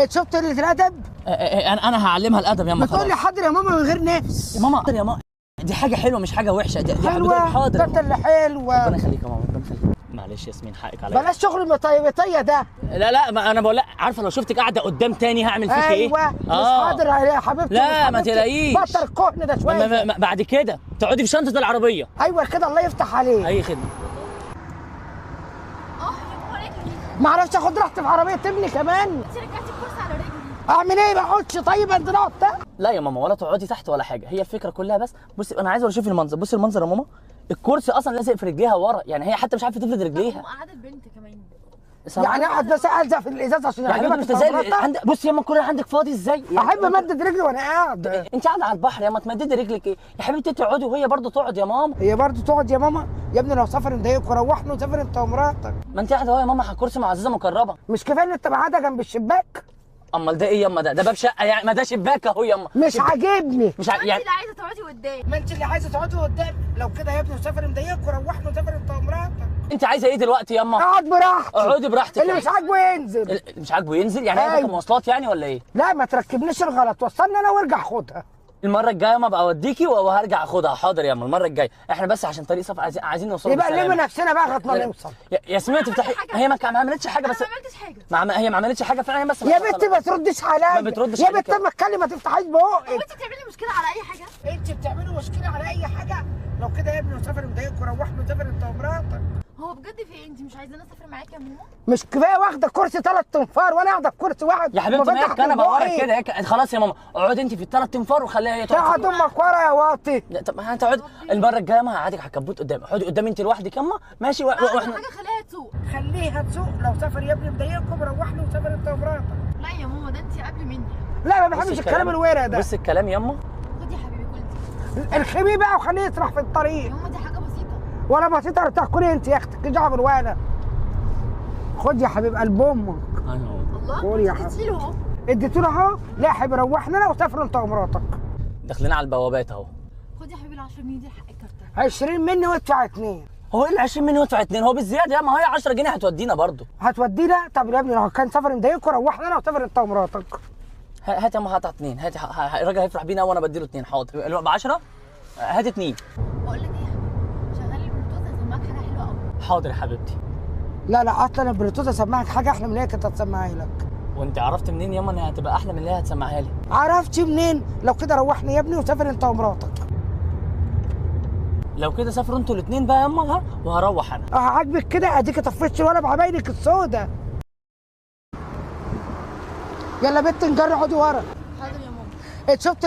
شفت قلة الادب؟ انا هعلمها الادب ياما. بتقول لي حاضر يا ماما من غير نفس. يا ماما حاضر يا ماما، دي حاجة حلوة مش حاجة وحشة. دي حلوة، حاضر. ده انت اللي حلوة. ربنا يخليك يا ماما، ربنا يخليك. معلش ياسمين حقك عليا. بلاش شغل المطيبطيه ده. لا لا، ما انا بقول لك، عارفه لو شفتك قاعدة قدام تاني هعمل فيك ايه؟ ايوه مش حاضر يا حبيبتي. لا ما تلاقيش، بطل الكهن ده شوية. بعد كده تقعدي في شنطه العربية. ايوه كده، الله يفتح عليك. اي خدمة. ما اعرفش اخد راحتي في عربية تبني كمان. انت رجعتي الكرسي على رجلي. اعمل ايه؟ ما اقعدش طيب، انت نقعد تحت. لا يا ماما، ولا تقعدي تحت ولا حاجة، هي الفكرة كلها. بس بصي، انا عايز اشوف المنظر. بصي المنظر يا ماما، الكرسي اصلا لازق في رجليها ورا، يعني هي حتى مش عارفه تفرد رجليها. وقعدت بنت كمان. يعني اقعد بس الزق في الازاز عشان يعجبك؟ عندك بصي يا ماما الكرسي عندك فاضي ازاي؟ يعني احب امدد رجلي وانا قاعد. انت قاعدة على البحر يا ما تمددي رجلك ايه يا حبيبتي؟ تقعدي وهي برضه تقعد يا ماما. هي برضه تقعد يا ماما؟ يا ابني لو سافر مضايقك وروحنا وسافر انت ومراتك. ما انت قاعدة اهو يا ماما على الكرسي مع عزيزه مكربه. مش كفاية ان انت قاعدة جنب الشباك؟ امال ده ايه ياما؟ ده باب شقه يعني، ما ده شباك اهو ياما. مش عاجبني. مش يعني انت اللي عايزه تقعدي قدام. ما انت اللي عايزه تقعدي قدام. لو كده يا ابني وسافر مضايقك وروحنا وسافر انت ومراتك. انت عايزه ايه دلوقتي ياما؟ اقعد براحتي. اقعدي براحتك. اللي مش عاجبه ينزل. اللي مش عاجبه ينزل يعني؟ هي مواصلات يعني ولا ايه؟ لا ما تركبنيش الغلط، وصلني انا وارجع خدها. المرة الجاية ما ابقى اوديكي وهرجع اخدها. حاضر ياما، المرة الجاية. احنا بس عشان طريق سفر عايزين نوصل. يبقى نلم نفسنا بقى لغاية ما نوصل. ياسمين تفتحي. هي ما عملتش حاجة. بس ما عملتش حاجة. هي ما عملتش حاجة فعلا. بس يا بنتي ما ترديش عليا. ما بتردش يا بنتي، ما اتكلم ما تفتحيش بقك. هو انت بتعملي مشكلة على اي حاجة؟ انت بتعملي مشكلة على اي حاجة؟ لو كده يا ابني وسافر مضايقك وروحنا وسافر انت ومراتك. هو بجد في ايه؟ انت مش عايزاني اسافر معاكي يا ماما؟ مش كفاية واخده كرسي 3 تنفار وانا قاعدة في كرسي واحد يا حبيبتي؟ ما الكنبة ورا كده. خلاص يا ماما اقعدي انت في ال3 تنفار وخليها هي تقعد. تقعد امك ورا يا واطي. لا طب ما انت اقعدي المرة الجاية، ما هقعدك على الكبوت قدام. اقعدي قدام انت لوحدك ياما ماشي. واحنا حاجة خليها تسوق. خليها تسوق. لو سافر يا ابني مضايقكم روحنا وسافر انت ومراتك. لا يا ماما، ده انت قبل مني. لا ما بحبش الكلام الورق ده. بص الكلام ياما. خدي يا حبيبي كلتي. الخمي بقى وخليه يسرح في الطريق. يا ماما دي حاجة بسيطة. ولا بسيطة بتاكلي انت يا اختك دعوه بالوانا. خد يا حبيب قلب امك. الله، يا حبيبي اديتي له اهو. اديته له اهو. لا يا حبيبي روحنا انا وسافروا انت ومراتك. داخلين على البوابات اهو. خد يا حبيبي ال 10 جنيه دي حق الكارت. 20 مني وادفع 2. هو ايه ال 20 مني وادفع 2؟ هو بالزيادة يا ما هي 10 جنيه هتودينا برضه. هتودينا؟ طب يا ابني لو كان سافر مضايقكم روحنا انا وسافر انت ومراتك. هات يا ما هات 2. هات الراجل هيفرح بينا وانا بديله 2. حاضر ب 10. هات 2. بقول لك ايه يا حبيبي، شغلي البلوتوث هسمعك حاجة حلوة قوي. حاضر يا حبيبتي. لا لا اصلا البلوتوث هسمعك حاجة احلى من اللي هي كانت هتسمعها لك. وانت عرفت منين ياما انها هتبقى احلى من اللي هي هتسمعها لي؟ عرفت منين؟ لو كده روحني يا ابني وسافر انت ومراتك. لو كده سافروا انتوا الاثنين بقى ياما وهروح انا. اه عاجبك كده؟ اديك طفيتش ولا بعبايلك السودا. يلا بنت نجري اقعدي ورا. حاضر يا ماما. شفت